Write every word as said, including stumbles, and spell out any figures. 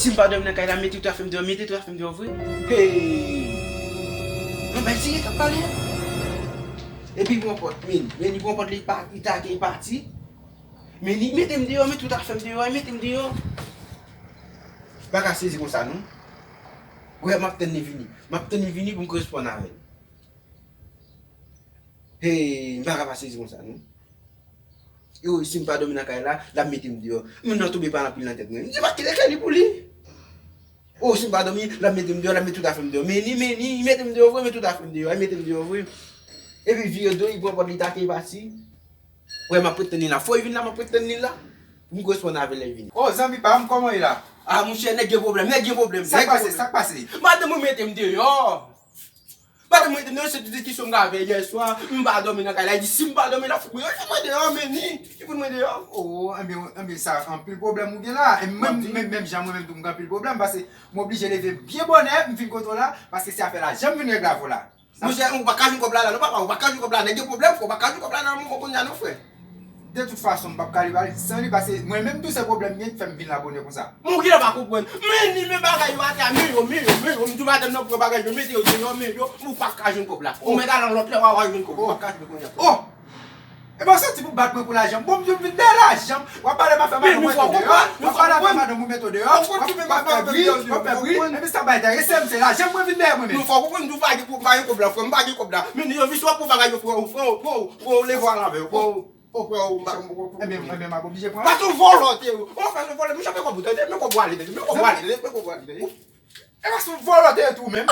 Si m pa dòmi nan kay la, mete tout afè m deyò, mete tout afè m deyò vre. Hey! Yon bèl seri k ap pale. Epi pran pòt, men, men li pran pòt li pa, li take, li pati. Men li mete m deyò, men tout afè m deyò, li mete m deyò. M pa ka sezi konsa non. Wè, m ap tann li vini. M ap tann li vini pou m koresponn avè l. Hey, m pa ka pa sezi konsa non. Yo, si m pa dòmi nan kay la, l ap mete m deyò. Moun nan tonbe pa anpil nan tèt mwen. M di, m ap kite kay li pou li. O, si m pa dòmi, l ap mete m deyò, l ap mete tout afè m deyò. Men li, men li, li mete m deyò vre, men tout afè m deyò, li mete m deyò vre. Epi vire do, li pran pòt li take, li pati. Wè, m ap ret tann li la. Fò li vin la, m ap ret tann li la. Pou m koresponn avè l lè l vini. O, zanmi pa m, kòman w ye la? A, monchè, nèg gen pwoblèm, nèg gen pwoblèm, nèg gen pwoblèm. Sa k pase, sa k pase? Madanm mwen mete m deyò. Madanm mwen mete m deyò, se tout kesyon m gade yè swa, m pa dòmi nan kay la, li di si m pa dòmi la, fòk mwen, li fout mwen deyò, men li, li fout mwen deyò. O, enben, enben sa, anpil pwoblèm ou gen la. E menm, menm, menm jan mwen menm tou, m gen anpil pwoblèm, paske m oblije leve byen bonè, m fin kote w la, paske se afè lajan m vin regle avè w la. Monchè, ou pa ka jwenn kòb la la, non, papa, ou pa ka jwenn kòb la, nèg gen pwoblèm, frè, ou pa ka jwenn kòb la nan moman kounye a, non, frè. De tout fason, m p ap ka li pale san li, paske mwen menm tou se pwoblèm m gen ki fè m vin la bonè konsa. Moun ki la pa konprann. Men li men bagay yo atè a, men yo, men yo, men yo, m di madanm nan pran bagay yo, mete yo deyò, men yo, ou pa ka jwenn kòb la. Ou mèt al nan lòt lè, w a, w a jwenn kòb, ou pa ka jwenn kounye a. O! Epi w soti pou bat mwen pou lajan m. Bon, m di w m vin dèyè lajan m. W ap pale m afè madanm ou mete w deyò. W ap pale afè madanm ou mete w deyò. W ap, w ap fè bri, w ap fè bri. Epi sa pa enterese m, se lajan m mwen vin dèyè mwen menm. Nou fò konprann, nou pa gen, pa gen kòb la, frè, m pa gen kòb la. Men yo, misye w ap pran bagay yo, frè, frè, frè, frè, leve anlè avè yo, frè. O, frè, m pa. Enben, enben, m ap oblije pran. Paske w vòlò te ye. O, frè, se vòlò, m janbe kòb ou, tande, men kòb ou ale, tande, men kòb ou ale, tande, men kòb ou ale, tande. E pa se yon vòlò te ye tou menm.